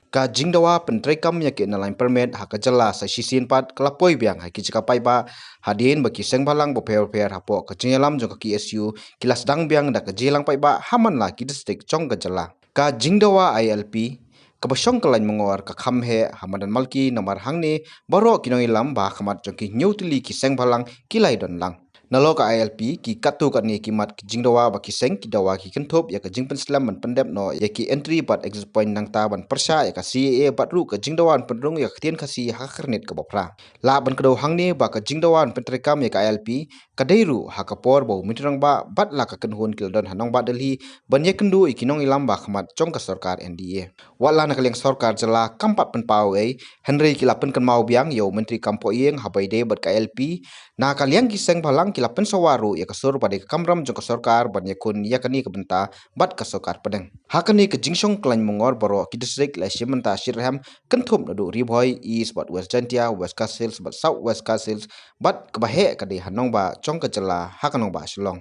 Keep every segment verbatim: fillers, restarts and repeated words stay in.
Ka jingdawa pyntreikam ïa ki inner line permit ha ka jylla sa shisien pat ka la poi biang ha ki jaka paidbah, hadien ba ki seng bhalang bapher bapher hapoh ka jingïalam jong ka K S U ki la sdang biang da ka jingïalang paidbah ha man la ki district jong ka jylla. Ka jingdawa I L P kaba shong ka Lainmongor ka kham heh ha madan Malki, namar hangne baroh ki nongïalam ba ha khmat jong ki hynñiew tylli ki seng bhalang ki la ïadon lang. Nalor ka I L P, ki katto katne ki mat ki jingdawa ba ki seng ki dawa ki kynthup ïa ka jingpynslem ban pyndep noh ïa ki entry bad exit point, nangta ban pyrshah ïa ka C A A bad ruh ka jingdawa ban pynrung ïa ka ktien Khasi ha ka khyrnit kaba phra. Lah ban kdew hangne ba ka jingdawa ban pyntreikam ïa ka I L P ka dei ruh ha ka por ba u Myntri Rangbah bad la ka kynhun ki la don ha nongbah Delhi ban ïakynduh ïa ki nongïalam ba ha khmat jong ka sorkar N D A. Wat la na ka liang sorkar jylla kam pat pynpaw ei, hynrei ki la pynkynmaw biang ïa u Myntri kam poh ïing haba ïadei bad ka I L P. Na ka liang ki seng bhalang ki la pynsawa ruh ïa ka sur ba dei ka kamram jong ka sorkar ban ïakhun ïa kane ka bynta bad ka sorkar pdeng. Ha kane ka jingshong ka Lainmongor baroh ki district la shim bynta shitrhem, kynthup naduh Ri Bhoi, East bad West Jaintia, West Khasi Hills bad South West Khasi Hills, bad kaba heh ka dei ha nongbah jong ka jylla ha ka nongbah Shillong.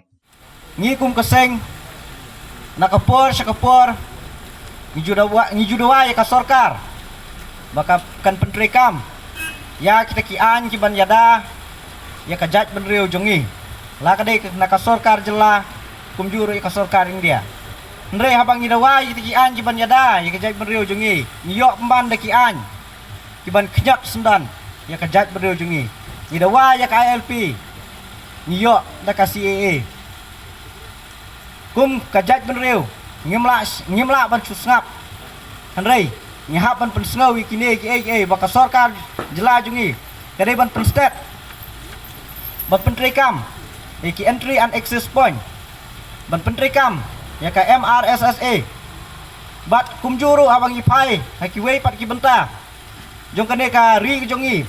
Ngi kum ka seng, na ka por sha ka por, ngi ju dawa, ngi ju dawa ïa ka sorkar ba ka, kan pyntreikam ïa kita ki aiñ kiban ïada ïa ka jaitbynriew jong ngi, la ka dei na ka sorkar jylla kumjuh ruh ïa ka sorkar India. Hynrei haba ngi dawa ïa kita ki aiñ kiban ïada ïa ka jaitbynriew jong ngi, ngi ïoh pynban da ki aiñ kiban khñiot syndon ïa ka jaitbynriew jong ngi. Ngi dawa ïa ka I L P, ngi ïoh da ka C A A. Kum ka jaitbynriew ngim lah, ngim lah ban shu sngap. Hynrei ngi hap ban pynsngew ïa kine kiei kiei ba ka sorkar jylla jong ngi ka dei ban pynstet, ban pyntreikam ïa ki entry and exit point, ban pyntreikam ïa ka M R S S A. Bad kumjuh ruh haba ngi phai ha kiwei pat ki bynta jong kane ka ri ka jong ngi,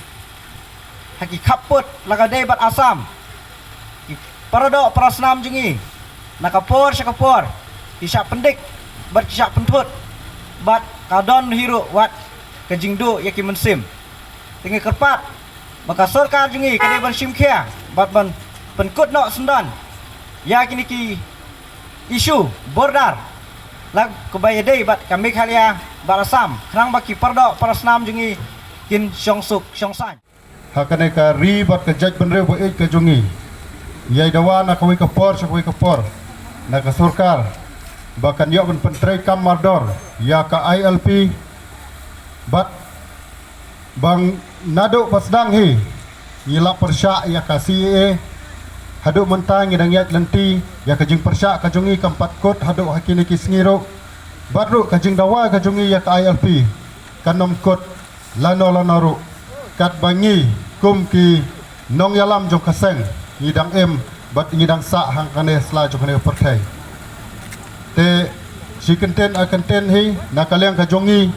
ha ki khappud la ka dei bad Assam, ki paradoh parasnam jong ngi na ka por sha ka por ki shah pyndik bad ki shah pynthut, bad ka don hi ruh wat ka jingduh ïa ki mynsiem. Te ngi kyrpad ba ka sorkar jong ngi ka dei ban shim khia bad ban pynkut noh syndon ïa kine ki issue border, la kaba ïadei bad ka Meghalaya bad Assam, khnang ba ki paradoh parasnam jong ngi kin shong suk shong saiñ. Ha kane ka ri bad ka jaitbynriew ba ïeit ka jong ngi, ïai dawa na kawei ka por sha kawei ka por na ka sorkar ba kan ïoh ban pyntreikam mardor ïa ka I L P, bad ba naduh ba sdang hi ngi la pyrshah ïa ka C A A, haduh mynta ngi dang ïaid lynti ïa ka jingpyrshah ka jong ngi, kam pat kut haduh ha kine ki sngi ruh. Bad ruh ka jingdawa ka jong ngi ïa ka I L P kan ym kut lano lano ruh, katba ngi kum ki nongïalam jong ka seng ngi dang im bad ngi dang sah hangkane sla jong kane ka pyrthei. Te shi kyntien ar kyntien hi na ka liang ka jong ngi,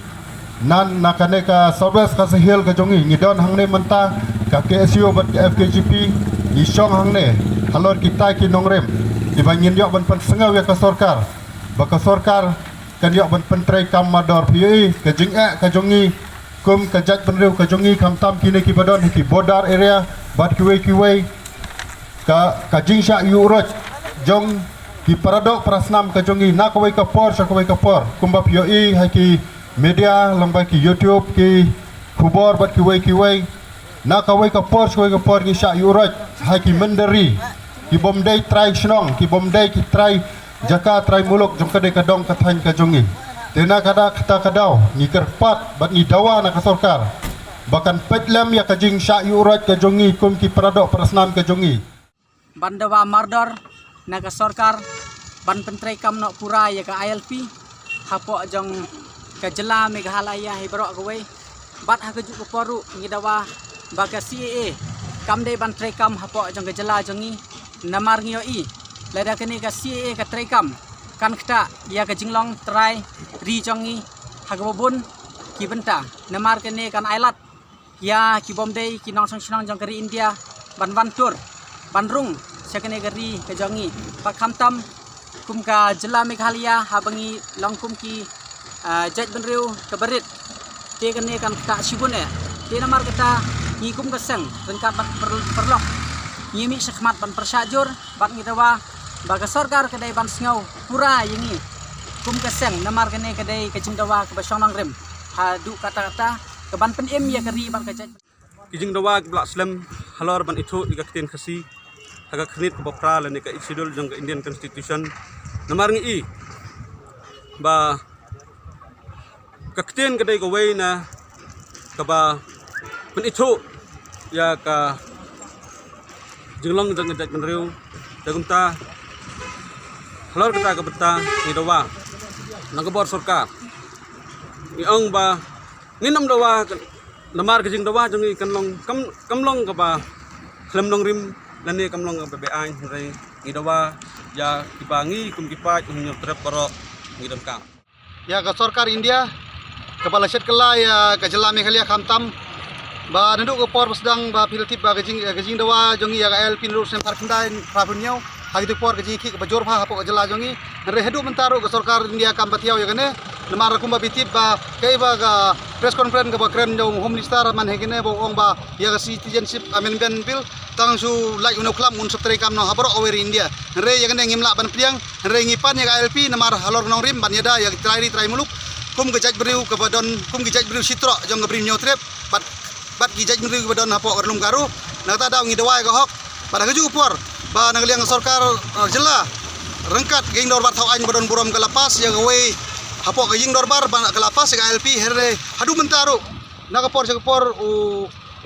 na, na kane ka South West Khasi Hills ka jong ngi, ngi don hangne mynta ka K S U bad ka F K J P, ngi shong hangne halor kita ki nongrim kiba ngin ïoh ban pynsngew ïa ka sorkar ba ka sorkar kan ïoh ban pyntreikam mardor. Phi ïohi ka jingeh ka jong ngi kum ka jaitbynriew ka jong ngi, khamtam kine kiba don ha ki border area bad kiwei kiwei, ka, ka jingshah ïuh roit jong ki paradoh parasnam ka jong ngi na kawei ka por sha kawei ka por, kumba phi ïohi ha ki media lyngba ki YouTube, ki khubor bad kiwei kiwei. Na kawei ka por sha kawei ka por ngi shah ïuh roit ha ki mynder ri, ki bym dei trai shnong, ki bym dei ki trai jaka, trai muluk jong ka dei ka dong ka thaiñ ka jong ngi. Te na kata, kata ka daw ngi kyrpad bad ngi dawa na ka sorkar ba kan peit lem ïa ka jingshah ïuh roit ka jong ngi kum ki paradoh parasnam ka jong ngi. Ban dawa mardor na ka sorkar ban pyntreikam noh pura ïa ka I L P hapoh jong ka jylla Meghalaya hi baroh kawei. Bad ha kajuh ka por ruh ngi dawa ba ka C A A kam dei ban treikam hapoh jong ka jylla jong ngi, namar ngi ïohi lada kane ka C A A ka treikam kan ktah ïa ka jinglong trai ri jong ngi ha kaba bun ki bynta, namar kane kan ailad ïa ki bym dei ki nongshong shnong jong ka ri India ban wan tur ban rung sha kane ka ri ka jong ngi. Bad khamtam kum ka jylla Meghalaya haba ngi long kum ki ah, jaitbynriew kaba rit. Te kane kan ktah shibun eh. Te namar kata ngi kum ka seng ryngkat bad par-, paralok ngi mih shakhmat ban pyrshah jur bad ngi dawa ba ka sorkar ka dei ban sngew pura ïa ngi kum ka seng, namar kane ka dei ka jingdawa kaba shong nongrim haduh katta katta kaban pynim ïa ka ri bad ka jait. Ki jingdawa kiba la slem halor ban ithuh ïa ka ktien Khasi ha ka khyrnit kaba phra lane ka Eighth Schedule jong ka Indian Constitution. Namar ngi i ba ka ktien ka dei kawei na kaba pynithuh ïa ka jinglong jong ka jaitbynriew. Te kumta halor kata ka bynta ngi dawa na ka bor sorkar, ngi ong ba ngin ym dawa ka, namar ka jingdawa jong ngi kan long kam, kam long kaba khlem nongrim lane kam long kaba beaiñ, hynrei ngi dawa ïa kiba ngi kum ki paid Hynñiewtrep baroh ngi donkam. Ïa ka sorkar India kaba la shet kylla ïa ka jylla Meghalaya khamtam, ba naduh ka por ba sdang ba phi la tip ba ka jing, ka jingdawa jong ngi ïa ka I L P naduh snem phra khyndai phra phew hynñiew ha kito ki por ka jingïakhih kaba jur bha hapoh ka jylla jong ngi. Hynrei haduh mynta ruh ka sorkar India kam pat thiaw ïa kane. Namar kumba phi tip ba kaei ba ka press conference kaba kren jong u Home Minister mynhynne ba u ong ba ïa ka Citizenship Amendment Bill tang shu lait u nongklam un sa treikam noh ha baroh kawei ri India. Hynrei ïa kane ngim lah ban pdiang, hynrei ngi pan ïa ka I L P namar halor ka nongrim ban ïada ïa ka trai ri trai muluk kum ka jaitbynriew kaba don, kum ki jaitbynriew shitroh jong ka Bri Hynñiewtrep bad, bad ki jaitbynriew kiba don hapoh ka Ri Lum Garo. Na kata daw ngi dawa ïa ka hok bad ha kajuh ka por ba na ka liang ka sorkar, uh, jylla ryngkat ka ïing dorbar thaw aiñ ba don burom ka la pass ïa kawei hapoh ka ïing dorbar ba ka la pass ïa ka I L P, hynrei haduh mynta ruh na ka por sha ka por u,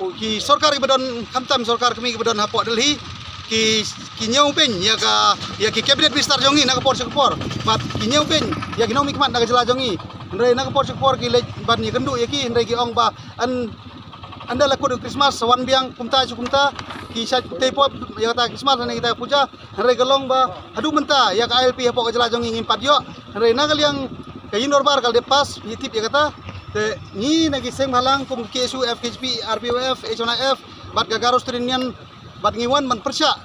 u, ki sorkar kiba don khamtam sorkar kmie kiba don hapoh Delhi ki, ki ñiew beiñ ïa ka, ïa ki cabinet minister jong ngi na ka por sha ka por bad ki ñiew beiñ ïa ki nongmihkhmat na ka jylla jong ngi. Hynrei na ka por sha ka por ki leit ban ïakynduh ïa ki, hynrei ki ong ba yn, ynda la kut Christmas sa wan biang kumta sha kumta, ki shait tei pop ïa kata Christmas ne kita puja. Hynrei ka long ba haduh mynta ïa ka I L P hapoh ka jylla jong ngi ngim pat ïoh. Hynrei na ka liang ka ïing dorbar ka la dep pass, ngi tip ïa kata. Te ngi na ki seng bhalang kum K S U, F K J P, R P Y F, H Y F bad ka Garo Student Union bad ngi wan ban pyrshah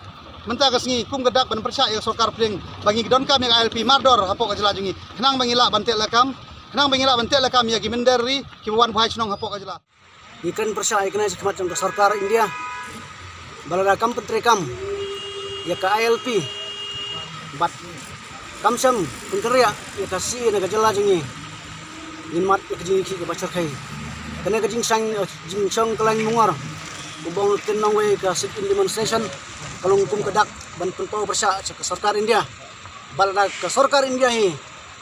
mynta ka sngi kum ka dak ban pyrshah ïa ka sorkar pdeng ba ngi donkam ïa ka I L P mardor hapoh ka jylla jong ngi. Khnang ba ngi lah ban teh lakam, khnang ba ngi lah ban teh lakam ïa ki mynder ri kiba wan phai shnong hapoh ka jylla. Ngi kren pyrshah ïa kane shakhmat jong ka sorkar India ba lada kam pyntreikam ïa ka I L P bad kam shym pynkynriah ïa ka C A A na ka jylla jong ngi, ngin mad ïa ka jingïakhih kaba shyrkhei. Kane ka jingshang, eh, jingshong kyllain mungor u bong kin nongwei ka sit-in demonstration ka long kum ka dak ban pynpaw pyrshah sha ka sorkar India. Ba lada ka sorkar India hi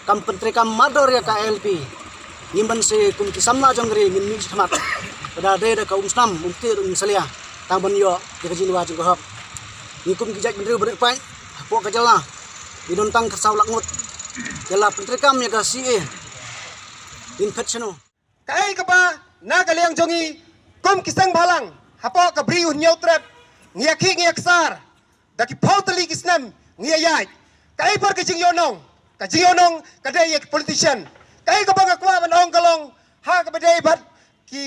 kam pyntreikam mardor ïa ka I L P, ngim ban sa kum ki samla jong ka ri ngin mih shakhmat. Lada dei da ka umsnam umkti ruh ngin salia tang ban ïoh ïa ka jingdawa jong ka hok. Ngi kum ki jaitbynriew barit paid hapoh ka jylla ngi don tang khatsaw lak ngut. Ïa la pyntreikam ïa ka C A A ngin phet shano? Kaei kaba na ka liang jong ngi kum ki seng bhalang hapoh ka Bri u Hynñiewtrep ngi ïakhih ngi ïaksar da ki phew tylli ki snem ngi ïaid. Kaei pat ka jingïohnong? Ka jingïohnong ka dei ïa ki politician. Kaei kaba nga kwah ban ong ka long ha kaba dei bad ki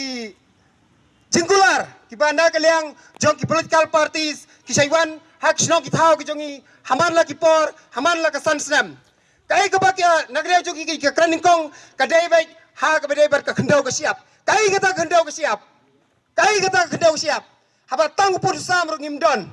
jingkular kiba na ka liang jong ki political parties ki shait wan ha ki shnong ki thaw ki jong ngi ha man la ki por, ha man la ka san snem. Kaei kaba ki, ah, na ka liang jong ki, ki, ki kren nyngkong ka dei bad ha kaba dei bad ka khyndew ka shyiap. Kaei kata ka khyndew ka shyiap? Kaei kata ka khyndew ka shyiap? Haba tang u pud u sam ruh ngim don.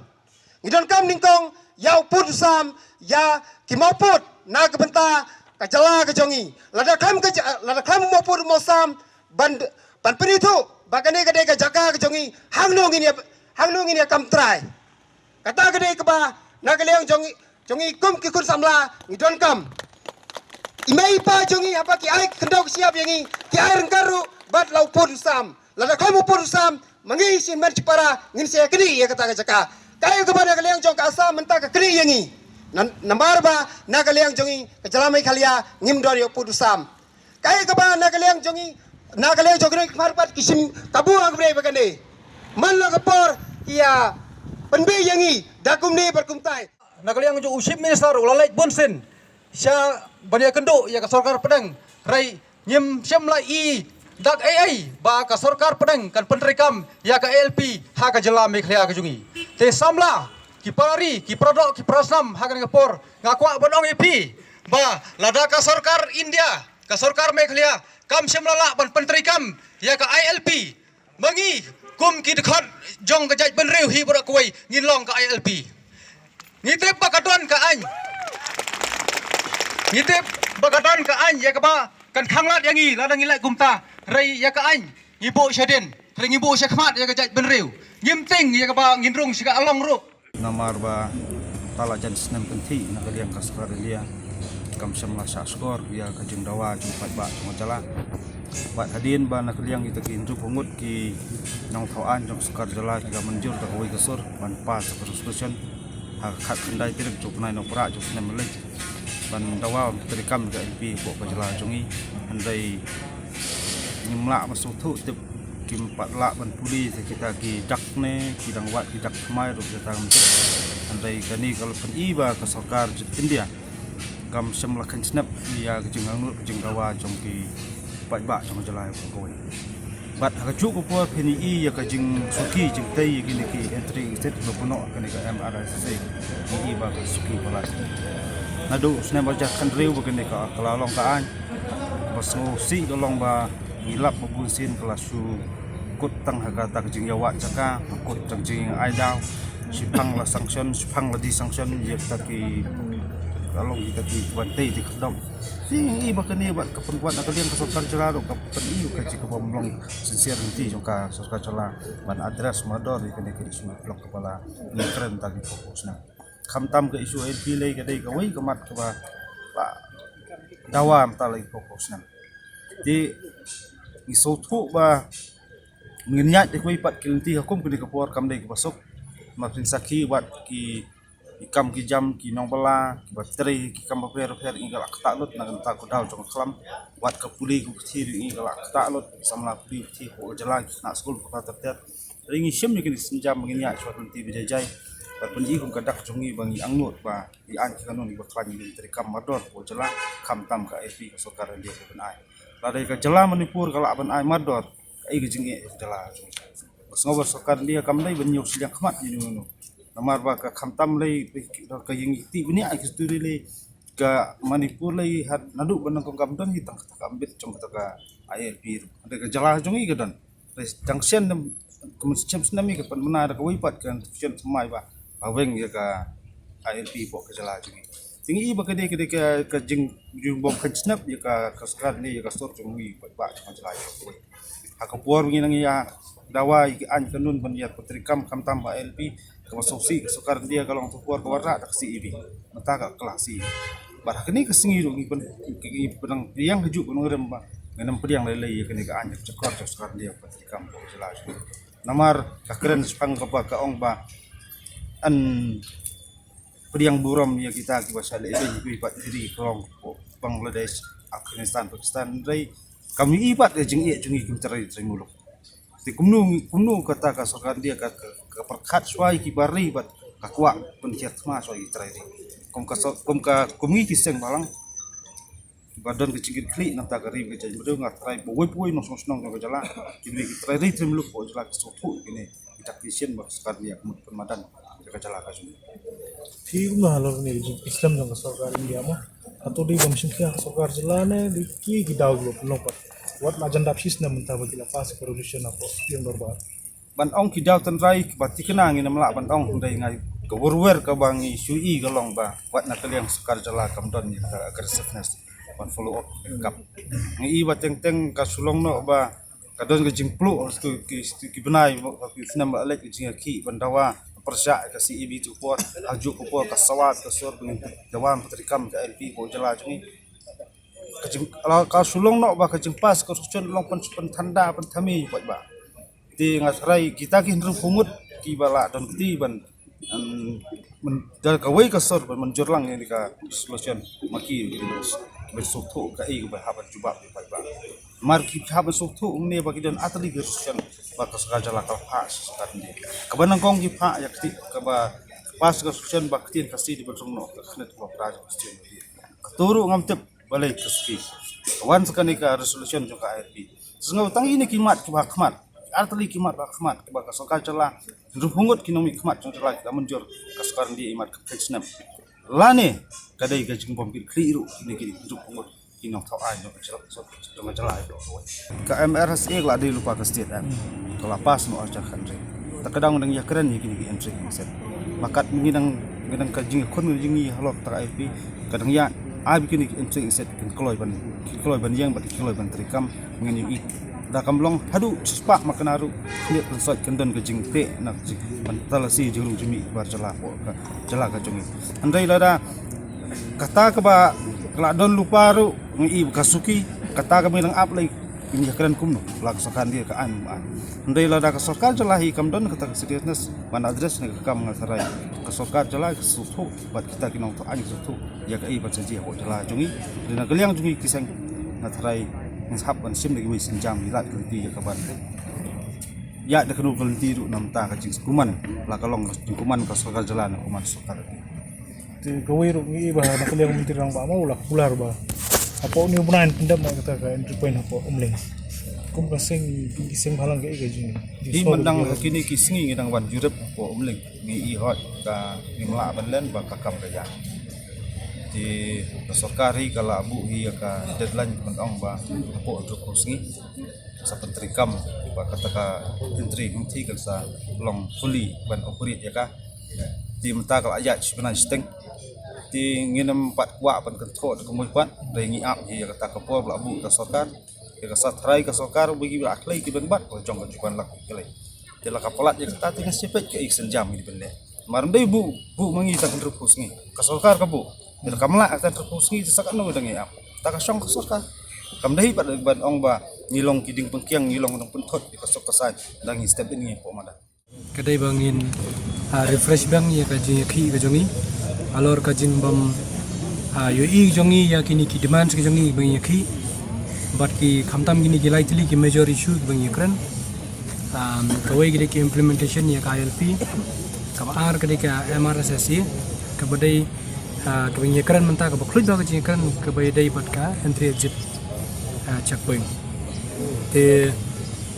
Ngi donkam nyngkong ïa u pud u sam ïa ki mawpud na ka bynta ka jylla ka jong ngi. Lada khlem ka ja-, lada khlem u mawpud u mawsam ban, ban pynithuh ba kane ka dei ka jaka ka jong ngi, hangno ngin ïa, hangno ngin ïa kam trai? Kata ka dei kaba na ka liang jong ngi, jong ngi kum ki khun samla ngi donkam. I mei i pa jong ngi haba ki ai khyndew ka shyiap ïa ngi, ki ai ryngkat ruh bad la u pud u sam. Lada khlem u pud u sam ma ngi shin ban shipara ngin sa ïa knieh ïa kata ka jaka. Kaei kaba na ka liang jong ka Assam mynta ka knieh ïa ngi. Nan, namar ba na ka liang jong ngi ka jylla Meghalaya ngim don ïa u pud u sam. Kaei kaba na ka liang jong ngi, na ka liang jong ngi ki kmar pat ki shim kabu ha ka bnai ba kane. Man la ka por ki ïa pynbeit ïa ngi da kumne bad kumtai. Na ka liang jong u Chief Minister u la leit bun sien sha ban ïa kynduh ïa ka sorkar pdeng, hynrei ngim shym la i dak ei ei ba ka sorkar pdeng kan pyntreikam ïa ka I L P ha ka jylla Meghalaya ka jong ngi. Te samla ki para ri, ki para doh, ki para snam ha kane ka por, nga kwah ban ong ïa phi ba lada ka sorkar India, ka sorkar Meghalaya kam shym la lah ban pyntreikam ïa ka I L P, ma ngi kum ki dkhot jong ka jaitbynriew hi baroh kawei ngin long ka I L P. Ngi tip ba ka don ka aiñ. Ngi tip ba ka don ka aiñ ïa kaba kan khanglad ïa ngi lada ngi leh kumta. Hynrei ïa ka aiñ ngi buh shadien, hynrei ngi buh shakhmat ïa ka jaitbynriew. Ngim tieng ïa kaba ngin rung sha ka along ruh. Namar ba tang la jan snem kynthih na ka liang ka sorkar India kam shym la shah shkor ïa ka jingdawa jong paidbah jong ka jylla. Bad hadien ba na ka liang kita ki hynriew phew ngut ki nongthaw aiñ jong ka sorkar jylla ki la mynjur da kawei ka sur ban pass ka resolution ha ka khatkhyndai tarik jong u bnai Nohprah jong u snem ba la leit ban dawa ban pyntreikam ïa ka I L P hapoh ka jylla jong ngi. Hynrei ngim lah ban sngewthuh tip, kim pat lah ban pule sa kita ki dak ne ki dang wad ki dak thymmai ruh kita ngam tip. Hynrei kane ka la pyni ba ka sorkar India kam shym la khein snep ïa ka jingangnud ka jingdawa jong ki paidbah jong ka jylla baroh kawei. Bad ha kajuh ka por phin ïohi ïa ka jingsuki jingtei ïa kine ki entry exit ba pynnoh kane ka M R I C C. Phin ïohi ba ka suki palat. Naduh u snem ar hajar khathynriew ba kane ka, ka la long ka aiñ. Ba sngewsih ka long ba ngi lap ba bun sien ka la shu kut tang ha kata ka jingïawad jaka, kut tang jingïai daw. Shiphang la sanction, shiphang la desanction ïa kita ki, ka long kita ki ban tei ki khyrdop. Te ngi i ba kane bad ka pynwad na ka liang ka sorkar jylla ruh ka pyni ka jingkyrmen long sincere lynti jong ka sorkar jylla ban address mardor ïa kane ka issue block kaba la ngi kren tang ïa ka phew snem. Khamtam ka issue I L P lei ka dei kawei ka mat kaba la dawa mynta la ïa ka phew snem. Te ngi sngewthuh ba ngin ïaid da kawei pat ki lynti ha kum kane ka por kam dei kaba suk. Ma phin sakhi wat ki ki kam ki jam ki nongbylla kiba trei ki kam bapher bapher ngi ka la ktah lut na ka bynta ka daw jong ka khlam. Wat ka pule ka kti ruh ngi ka la ktah lut, samla pule kti hapoh ka jylla ki khynnah skul ba kata ter ter. Hynrei ngi shim ïa kine ki sienjam ba ngin ïaid shuwa ka lynti ba jai jai. Bad pynji kum ka dak jong ngi ba ngi angnud ba ngi aiñ ki kanun kiba khlaiñ ïa kine ki treikam mardor hapoh ka jylla, khamtam ka I L P ka sorkar India ka ban ai. Lada ka jylla Manipur ka lah ban ai mardor, kaei ka jingeh ka jylla jong ngi. Ba sngewbha sorkar India kam dei ban ñiew shiliang khmat ïa uno uno. Namar ba ka khamtam lei ka ïing ki ti bniah ki sturi lei ka Manipur lei hat naduh ban nang kam kam don hi tang kata ka ambit jong kata ka I L P. Hynrei ka jylla jong ngi ka don. Hynrei dang shen nem ka mynsiem snem hi ka pynbna da kawei pat ka institution thymmai ba ba weng ïa ka I L P hapoh ka jylla jong ngi. Te ngi i ba ka dei ka dei ka ka jing jingbym khein snep ïa ka ka sorkar ne ïa ka sor jong ngi paidbah jong ka jylla jong ngi. Ha ka por ngi nang ïa dawa ïa ki aiñ kanun ban ïa pyntreikam khamtam ba I L P kaba sngewsih ka sorkar India ka long tu por kaba rah da ka C A B. Mynta ka kylla C A B. Bad ha kane ka sngi ruh ngi pyn ngi pynang pdiang hajuh ka nongrim ba ngin ym pdiang lei lei ïa kane ka aiñ ka jakor ka sorkar India pyntreikam ba ka jylla jong ngi. Namar ka kren shaphang kaba ka ong ba yn pdiang burom ïa kita kiba shah leh beiñ kiba pat ri ka long Bangladesh, Afghanistan, Pakistan, hynrei kam i pat ka jingeh jong ngi kim trei trei muluk. Te kumno kumno kata ka sorkar India ka ka, ka pyrkhat shuwa ïa kiba ri bad ka kwah pynkhiah thma shuwa ïa ki trai ri. Kum ka so- kum ka kum ngi ki seng balang ba don ka jingkitkhlieh na ka ri ka jaitbynriew, nga trai ba wei pa wei nongshong shnong jong ka jylla, kine ki trai ri trai muluk hapoh jylla ki sngewthuh ïa kine ki dak ki sien ba ka sorkar India ka mut pynmadan ïa ka jylla ka jong ngi. Phi kumno halor kane ka jingpynslem jong ka sorkar India mo? Hato dei ban shim khia ka sorkar jylla ne dei ki ki daw kiba pynlong pat? Wat la jan dap shi snem mynta ba ki la pass ka resolution hapoh Supreme Dorbar. Ban ong ki daw tynrai ba thikna ngin ym lah ban ong, hynrei nga ka wer wer kaba ngi shu i ka long ba wat na ka liang sorkar jylla kam don ïa ka aggressiveness ban follow up ïa ka. Ngi i ba teng teng ka shu long noh ba ka don ka jingpluh ki ki ki bnai ba ki snem ba leit ka jingïakhih ban dawa pyrshah ka C A B tu por, hajuh ka por ka sawat ka sur ban dawa pyntreikam ka I L P hapoh jylla jong ngi. Ka jing ka shu long noh ba ka jingpass ka resolution long pyn pynthanda pynthame pat ba. Te nga tharai kita ki hynriew phew ngut kiba la don kti ban, em, men- da kawei ka sor ban mynjur lang ïa ka resolution ma ki ki bos. Ba suk tu ka i ba hap ban jubab di ba ba. Mar ki hap ban suk tu ne ba ki don atali ka solution ba ka sorkar jylla ka phah sa sorkar ni. Kaba nang kong ki phah ïa kti kaba pass ka solution ba kti ka si di ba song no ka khnet ko pra ka solution. Ka turu ngam tip balei ka ski. Wan sa kane ka resolution jong ka I L P. Sngewtang ini ki mat ki ba khmat. Artali ki mat ba khmat ba ka sorkar jylla. Ruh hungut ki nongmih khmat jong jylla ki da munjur ka sorkar ni i mat ka phek snem. Lane ka dei ka jingbom ki khli ruh kine ki ruh hungut ki nongthaw ai jong ka jylla. Ka M R S A ka la dei lypa ka state, eh. Ka la pass no ar hajar khathynriew. Ta ka dang dang ïakren ïa kine ki entry exit. Makat ngi dang ngi dang ka jingkhun ngi jing ngi halor ta ka I P. Ka dang ïa ai ba kine ki entry exit kin kloi ban kin kloi ban ïeng bad kin kloi ban treikam ngi ngi i. Da kam long haduh shispah ma kane ruh ngi kan sot kan don ka jingte na ka jing ban talasi jingrum jingmih bar jylla ko ka jylla ka jong ngi. Hynrei lada kata kaba ka la don lypa ruh ngi i ka suki kata kaba ngi dang ap lai. Ngi ïakren kumno la ka sorkar dia ka an ba. Hynrei lada ka sorkar jylla hi kam don kata ka seriousness ban address na ka kam nga tharai ka sorkar jylla ka suk thu bad kita ki nongthaw aiñ ka suk thu ïa ka i ban sa ji hapoh jylla jong ngi. Dei na ka liang jong ngi ki seng nga tharai ngi sap ban sim da ki wei sienjam ki lad ka lynti ïa ka ban ïa da ka nu ka lynti ruh namta ka jingskuman la ka long ka jingkuman ka sorkar jylla na kuman sorkar. Te kawei ruh ngi i ba na ka liang Myntri Rangbah ma u la kular ba hapoh New Bnai pyndep na kata ka entry point hapoh Umling. Kum ka seng ki seng bhalang ka i ka jing. Di mandang ha kine ki sngi ngi dang wan jurip hapoh Umling ngi i hot ka ngim lah ban len ba ka kam ka ïa. Te ka sorkar hi ka la buh hi ïa ka deadline ban ong ba hapoh hynriew phew sngi sa pyntreikam ba kata ka entry hangthie kan sa long fully ban operate ïa ka. Te mynta ka la ïaid shi bnai shiteng. Te ngin ym pat kwah ban kynthoh da ka mut pat dei ngi ap ïa kata ka por ba la buh ka sorkar. Ïa ka sa tharai ka sorkar ba ki ba la khlei ki ban bat ba jong ka juban lak ki khlei. Te la ka palat ïa kata te ngi sipet ka i sienjam ngi ban leh. Mar dei buh buh ma ngi ta hynriew phew sngi. Ka sorkar ka buh. Te la kam lah ta hynriew phew sngi te sa katno dang ngi ap. Ta ka shong ka sorkar. Kam dei pat ban ong ba ngi long ki ding pynkiang ngi long dang pynthot ïa ka sok ka saiñ dang ngi step in ngi hapoh madan. Ka dei ba ngin, ah, refresh biang ïa ka jingïakhih ka jong ngi. Halor ka jingbym, ah, ïohi jong ngi ïa kine ki demands ki jong ngi ba ngi ïakhih. Bad ki khamtam kine ki lai tylli ki major issue ba ngi ïakren. Um, kawei ka dei ka implementation ïa ka I L P. Kaba ar ka dei ka M R S S A. Kaba dei, ah, kaba ngi ïakren mynta kaba khluit ba ka jingïakren kaba ïadei bad ka entry exit, ah, checkpoint. Te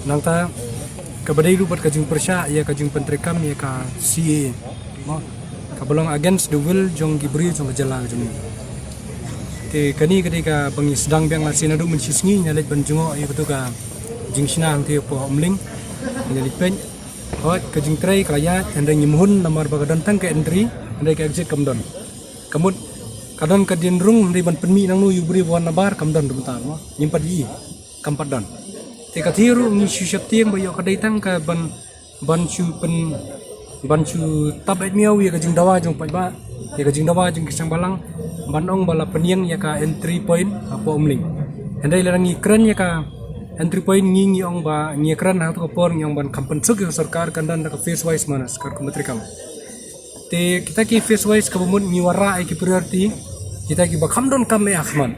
nangta kaba dei ruh bad ka jingpyrshah ïa ka jingpyntreikam ïa ka C A A. Mo, kaba long against the will jong ki briew jong ka jylla ka jong ngi. Te kane ka dei kaba ngi sdang biang la shi naduh mynshisngi ngi leit ban jngoh ïa katu ka jingshna hangtei hapoh Umling. Ngi leit peit. Hooid ka jingtrei ka la ïaid hynrei ngim hun namar ba ka don tang ka entry hynrei ka exit kam don. Ka mut ka don ka dien rung hynrei ban pynmih nangno ïa u briew ba wan na bar kam don ruh mynta mo. Ngim pat ïohi. Kam pat don. Te ka thie ruh ngi shu sheptieng ba ïoh ka dei tang ka ban ban shu pyn ban shu tap et miaw ïa ka jingdawa jong paidbah ïa ka jingdawa jong ki seng balang ban ong ba la pynïeng ïa ka entry point hapoh Umling. Hynrei lada ngi kren ïa ka entry point ngi ngi ong ba ngi kren ha tu ka por ngi ong ban kham pynsuk ïa ka sorkar kan don da ka phase wise mana sorkar ka Myntri kam. Te kita ki phase wise kaba mut ngi wanrah ïa ki priority kita kiba kham don kam ïa khmat.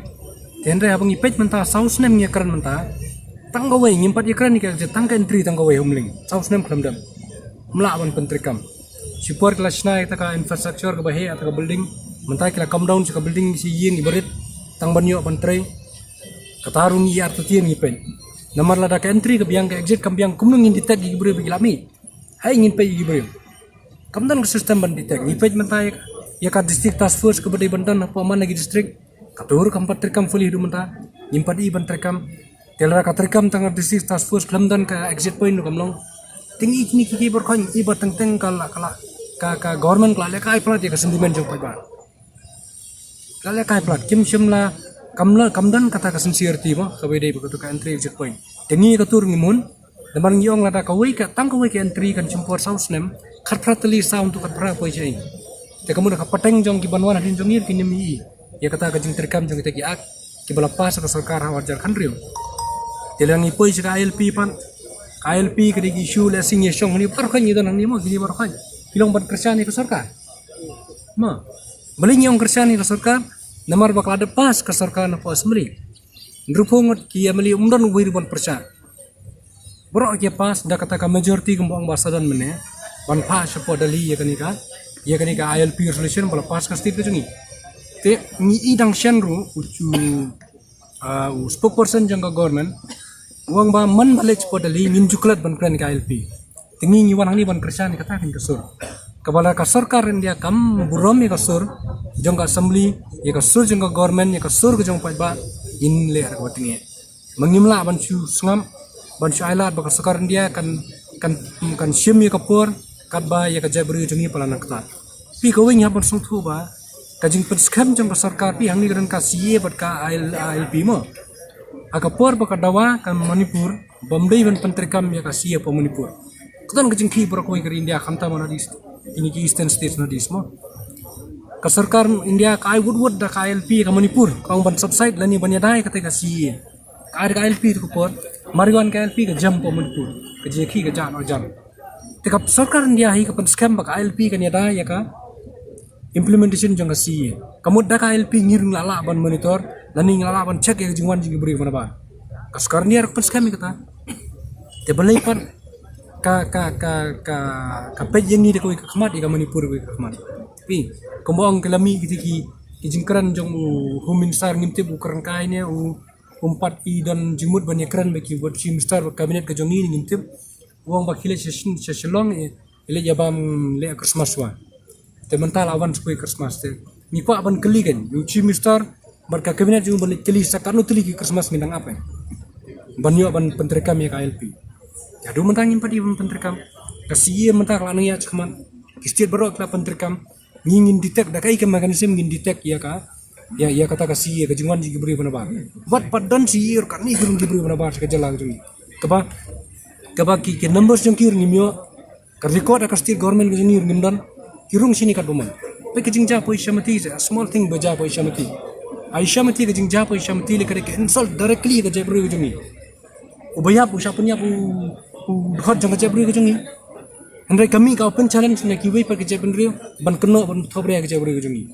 Te hynrei haba ngi peit mynta saw snem ngi kren mynta tang kawei ngim pat ïa kren ïa ka exit tang ka entry tang kawei Umling saw snem khlem don. Ym lah ban pyntreikam. Shipor ki la shna ïa ka infrastructure kaba heh ïa ka building mynta ki la come down sha ka building shi ïing ibarit tang ban ïoh ban trei. Kata ruh ngi ïa artatien ngi peit. Namar lada ka entry ka biang ka exit kam biang kumno ngin detect ïa ki briew ba ki la mih. Hai ngin peit ïa ki briew. Kam don ka system ban detect ngi peit mynta ïa ka district task force kaba dei ban don hapoh man la ki district. Ka tur kam pat treikam fully haduh mynta. Ngim pat i ban treikam. Te lada ka treikam tang ka district task force khlem don ka exit point ruh kam long. Te ngi i kine ki ki bor khon i ba teng teng ka la ka la ka ka government ka la lehkai palat ïa ka sentiment jong paidbah. Ka la lehkai palat kim shym la kam la kam don kata ka sincerity mo kaba dei ba katu ka entry exit point. Te ngi ka tur ngi mun. Namar ngi ong lada kawei ka tang kawei ka entry kan shim por saw snem khatphra tylli saw tu khatphra poi jai. Te ka mut ka pateng jong ki ban wan hadien jong ngi ki nym i ïa kata ka jingtreikam jong kita ki act kiba la pass ka sorkar ha arjar khanriew. Te lada ngi poi sha ka I L P pat ka I L P ka dei ki issue leh sing ïa shong ni bar khan ngi don ngi mo ki bar khan ki long ban kyrshan ïa ka sorkar. Ma balei ngi ong kyrshan ïa ka sorkar. Namar ba ka la dep pass ka sorkar na pdeng assembly. Hynriewphew ngut ki MLA, ym don uwei ruh ban pyrshah. Baroh ki pass da kata ka majority kumba ong ba sa don mynne ban pass shapoh Delhi ïa kane ka, ïa kane ka ILP resolution ba la pass ka state ka jong ngi. Te ngi i dang shen ruh u, u, ah, u spokesperson jong ka government u ong ba man ba leit shapoh Delhi ngin ju klet ban kren ka ILP. Te ngi ngi wan hangne ban kyrshan ïa kata ka sur. Kaba la ka sorkar India kam burom ïa ka sur jong ka assembly, ïa ka sur jong ka government, ïa ka sur ka jong paidbah, ngin leh ïa kaba tyngeh. Ma ngim lah ban shu sngap, ban shu ailad ba ka sorkar India kan, kan, kan shim ïa ka por katba ïa ka jaitbynriew jong ngi pat la nang ktah. Phi, kawei ngi hap ban sngewthuh ba ka jingpynskhem jong ka sorkar, phi, hangne ka don ka CAA bad ka IL, ILP mo. Ha ka por ba ka dawa ka Manipur bym dei ban pyntreikam ïa ka CAA hapoh Manipur. Ka don ka jingkhih baroh kawei ka ri India, khamtam ha North East, kine ki Eastern States, North East mo. Ka sorkar India ka ai wut wut da ka ILP ïa ka Manipur, ka ong ban subside lane ban ïada ïa kata ka CAA. Ka ai da ka ILP tu ka por, mar wan ka ILP ka jam hapoh Manipur, ka jingkhih ka jah noh jam. Te ka sorkar India hi ka pynskhem ba ka ILP kan ïada ïa ka implementation jong ka CAA. Ka mut da ka ILP ngi ruh ngi la lah ban monitor lane ngi la lah ban check ïa ka jingwan jong ki briew ban ba. Ka sorkar India ruh ka pynskhem ïa kata. Te balei pat ka, ka, ka, ka, ka peit ïa ngi da kawei ka khmat, ïa ka Manipur kawei ka khmat? Phi, kumba ong ki la mih kita ki, ki jingkren jong u Home Minister, ngim tip u kren kai ne u, um pat i don jingmut ban ïakren bad ki, bad Chief Minister bad cabinet ka jong ngi, ngim tip. U ong ba ki leit sha Shin-, sha Shillong, eh, i leit ïa bam leh Christmas wa. Te mynta la wan sha kawei Christmas te ngi kwah ban kylli kan u Chief Minister bad ka cabinet jong u ban leit kylli sa katno tylli ki Christmas ngin dang ap, eh, ban ïoh ban pyntreikam ïa ka ILP. Haduh mynta ngim pat ïoh ban pyntreikam. Ka CAA mynta ka la nang ïaid shakhmat. Ki state baroh ki la pyntreikam. Ngi ngin detect da kaei ka mechanism ngin detect ïa ka, ïa, ïa kata ka CAA, ka jingwan jong ki briew ba nabar. Wat pat don CAA ruh katne ki rung ki briew ba nabar sha ka jylla ka jong ngi. Kaba, kaba ki, ki numbers jong ki ruh ngim ïoh. Ka record ha ka state government ka jong ngi ruh ngim don. Ki rung shini katba mon. Peit ka jingjia hapoh Asia Mati, a small thing ba jia hapoh Asia Mati. Asia Mati, ka jingjia hapoh Asia Mati lei ka dei ka insult directly ka jaitbynriew ka jong ngi. Uba ïap u shah pynïap u, u dkhot jong ka jaitbynriew ka jong ngi. Hynrei ka mih ka open challenge na kiwei pat ki jaitbynriew ban kynnoh ban thohbria ka jaitbynriew ka jong ngi.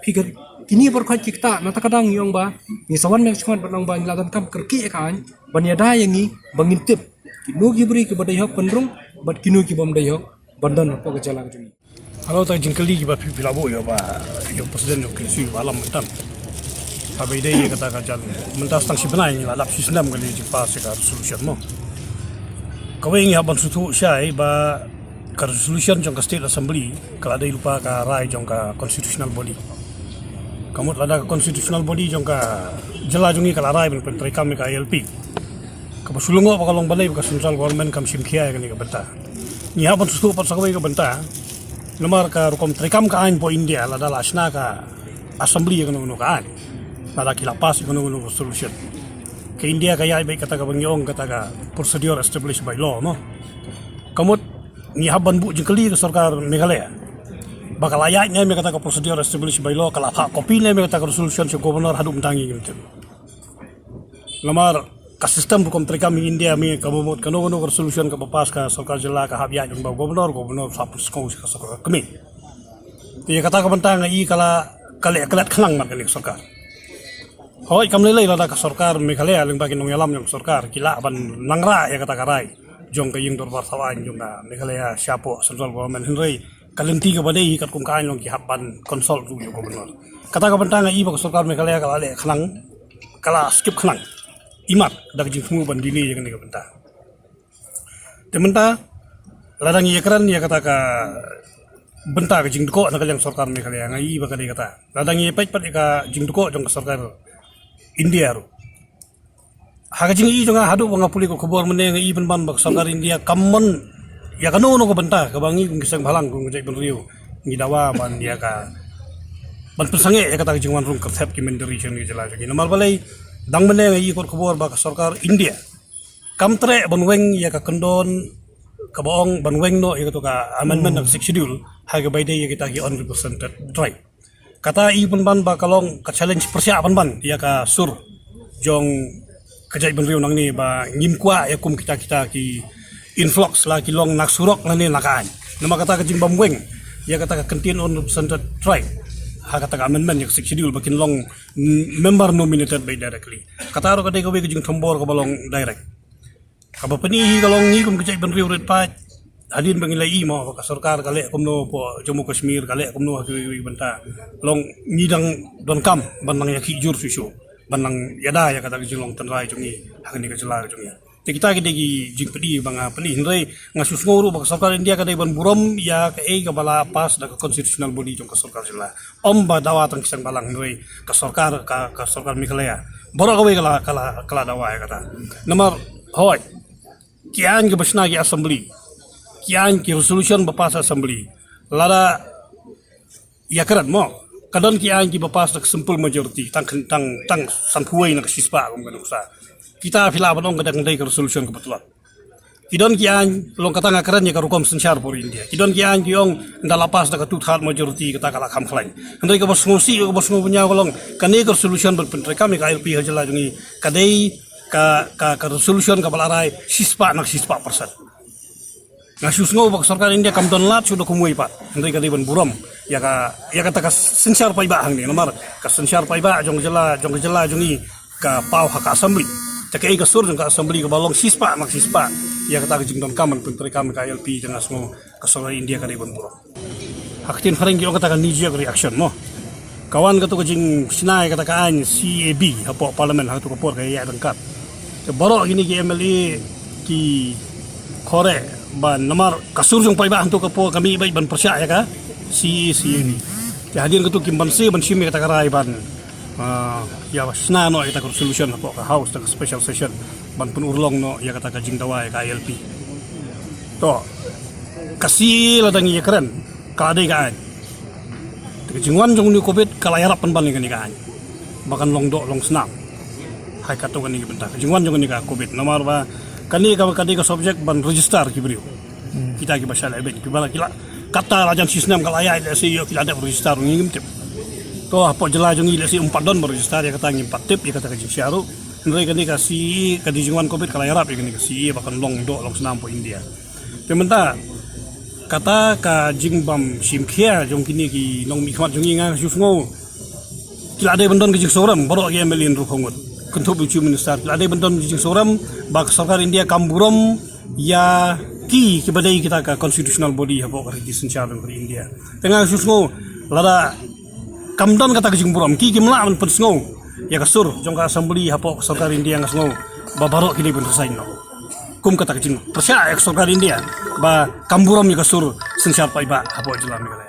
Phi ka, kine baroh khoit ki ktah, na kata ka daw ngi ong ba ngi sa wan na ka shongkhat ban ong ba ngi la donkam kyrkieh ïa ka aiñ ban ïada ïa ngi ba ngin tip kino ki briew kiba dei hok ban rung bad kino ki bym dei hok ban don hapoh ka jylla ka jong ngi. Halo, ta jingkylli kiba phi, phi la buh ïa ba, ïa u president jong ka KSU ba lam mynta. Haba ïadei ïa kata ka jingmynta, tang shi bnai ngi la dap shi snem kane ka jingpass ïa ka resolution mo. Kawei ngi hap ban sngewthuh shai ba ka resolution jong ka State Assembly ka la dei lypa ka rai jong ka constitutional body. Ka mut lada ka constitutional body jong ka jylla jong ngi ka la rai ban pyntreikam ïa ka ILP, kaba shu lyngngoh ba ka long balei ba ka central government kam shim khia ïa kane ka bynta. Ngi hap ban sngewthuh pat sa kawei ka bynta. Namar ka rukom treikam ka aiñ hapoh India, lada la shna ka assembly ïa kano kano ka aiñ, lada ki la pass ïa kano kano ka resolution, ka India ka ïaid beit kata kaba ngi ong kata ka procedure established by law mo. Ka mut ngi hap ban buh jingkylli ka sorkar Meghalaya ba ka la ïaid ne em ïa kata ka procedure established by law, ka la phah copy ne em ïa kata ka resolution sha governor, haduh mynta ngi ngim tip. Namar ka system rukom treikam ha India mynta ka mut kano kano ka resolution kaba pass ka sorkar jylla ka hap ïaid lyngba u governor, governor sa pynshngaiñ sha ka sorkar kmie. Te ïa kata ka bynta nga i ka la, ka leh klet khnang mat kane ka sorkar. Hooid, kam lei lei lada ka sorkar Meghalaya lyngba ki nongïalam jong ka sorkar ki lah ban nang rah ïa kata ka rai jong ka ïing dorbar thaw aiñ jong ka Meghalaya shapoh central government, hynrei ka lynti kaba dei hi katkum ka aiñ long ki hap ban consult ruh ïa u governor. Kata ka bynta nga i ba ka sorkar Meghalaya ka la leh khnang, ka la skip khnang. Imat da ka jingthmu ban delay ïa kane ka bynta. Te mynta lada ngi ïakren ïa kata ka bynta ka jingdkoh na ka liang sorkar Meghalaya, nga i ba ka dei kata. Lada ngi peit pat ïa ka jingdkoh jong ka sorkar India ruh, ha ka jingïohi jong nga haduh ba nga pule ka khubor mynne, nga i pynban ba ka sorkar India kam mon ïa kano kano ka bynta kaba ngi kum ki seng bhalang, kum ka jaitbynriew ngi dawa ban ïa ka, ban pynsangeh ïa kata ka jingwan rung kyrthep ki mynder ri sha ka jylla jong ngi. Namar balei? Dang mynne nga i ka khubor ba ka sorkar India kam treh ban weng ïa ka kyndon kaba ong ban weng noh ïa kato ka amendment na ka Sixth Schedule ha kaba ïadei ïa kita ki unrepresented tribe. Kata i pynban ba ka long ka challenge pyrshah pynban ïa ka sur jong ka jaitbynriew nangne ba ngim kwah ïa kum kita kita ki influx la ki long na surok lane na ka aiñ. Namar kata ka jingbym weng ïa kata ka kyntien unrepresented tribe ha kata ka amendment ïa ka Sixth Schedule ba kin long, mm, member nominated by directly. Kata ruh ka dei kawei ka jingthombor kaba long direct. Kaba pyni hi ka long ngi kum ka jaitbynriew rit paid hadien ba ngi la ïohi mo ba ka sorkar ka leh kumno hapoh Jammu Kashmir, ka leh kumno ha kiwei kiwei ki bynta. Long ngi dang donkam ban nang ïakhih jur shuh shuh ban nang ïada ïa kata ka jinglong tynrai jong ngi ha kane ka jylla ka jong ngi. Te kita ki dei ki jingpyni ba nga pyni, hynrei nga shu sngew ruh ba ka sorkar India ka dei ban burom ïa kaei kaba la pass da ka constitutional body jong ka sorkar jylla. Ym ba dawa tang ki seng balang, hynrei ka sorkar, ka, ka sorkar Meghalaya baroh kawei ka la, ka la, ka la dawa ïa kata. Namar hooid, ki aiñ kiba shna ki assembly, ki aiñ ki resolution ba pass assembly, lada ïakren mo, ka don ki aiñ kiba pass da ka simple majority, tang, tang, tang sanphew wei na ka shispah kum ka nuksa. Kita phi lah ban ong ka dang dei ka resolution kaba tlot. Ki don ki aiñ, long kata nga kren ïa ka rukom synshar hapoh India. Ki don ki aiñ ki ong ynda la pass da ka two third majority kata ka la kham khlaiñ. Hynrei kaba sngewsih, kaba sngewbha ka long kane ka resolution ban pyntreikam ïa ka I L P ha jylla jong ngi ka dei ka, ka, ka resolution kaba la rai shispah na ka shispah percent. Nga shu sngew ba ka sorkar India kam don lad shuh da kumwei pat. Hynrei ka dei ban burom ïa ka, ïa kata ka synshar paidbah hangne. Namar ka synshar paidbah jong ka jylla, jong ka jylla jong ngi ka paw ha ka assembly. Te kaei ka sur jong ka assembly kaba long shispah na ka shispah ïa kata ka jingdonkam ban pyntreikam ïa ka I L P, te nga sngew ka sorkar India ka dei ban burom. Ha ka ktien phareng ki ong kata ka knee jerk reaction mo. Ka wan katu ka jingshna ïa kata ka aiñ C A B hapoh parliament ha katu ka por ka ïaid ryngkat. Te baroh kine ki M L A ki kore ban, namar ka sur jong paidbah hangtu ka por ka mih beit ban pyrshah ïa ka C A A, C A B. Te hadien katu kim banse ban shim ïa kata ka rai ban, ah, ïa shna noh ïa kata ka resolution hapoh ka House, kata ka special session, ban pynurlong noh ïa kata ka jingdawa ïa ka I L P. To, ka C A A lada ngi ïakren, ka la dei ka aiñ. Te ka jingwan jong une u Covid ka la ïarap pynban ïa kane ka aiñ ba kan long doh long snam. Hai kato kane ka bynta ka jingwan jong kane ka Covid, namar ba kane ka, ka dei ka subject ban register ki briew. Kita kiba shah lehbeiñ, kiba la, ki la, kata la jan shisnem ka la ïaid, lehse ïoh ki la dep register, ngi ngim tip. To hapoh jylla jong ngi lehse ym pat don ba register, ïa kata ngim pat tip ïa kata ka jingshisha ruh. Hynrei kane ka C A A, ka dei jingwan Covid ka la ïarap ïa kane ka C A A ba kan long doh long snam hapoh India. Te mynta kata ka jingbym shim khia jong kine ki nongmihkhmat jong ngi, nga shu sngew ki la dei ban don ka jingsngewrem, baroh ki M L A hynriewphew ngut, kynthup u Chief Minister, ki la dei ban don ka jingsngewrem ba ka sorkar India kam burom ïa ki, kiba dei kita ka constitutional body hapoh ka riti synshar jong ka ri India. Te nga shu sngew lada kam don kata ka jingburom, ki kim lah ban pynsngew ïa ka sur jong ka assembly hapoh ka sorkar India, nga sngew ba baroh ki dei ban resign noh. Kum kata ka jingpyrshah ïa ka sorkar India ba kam burom ïa ka sur synshar paidbah hapoh jylla Meghalaya.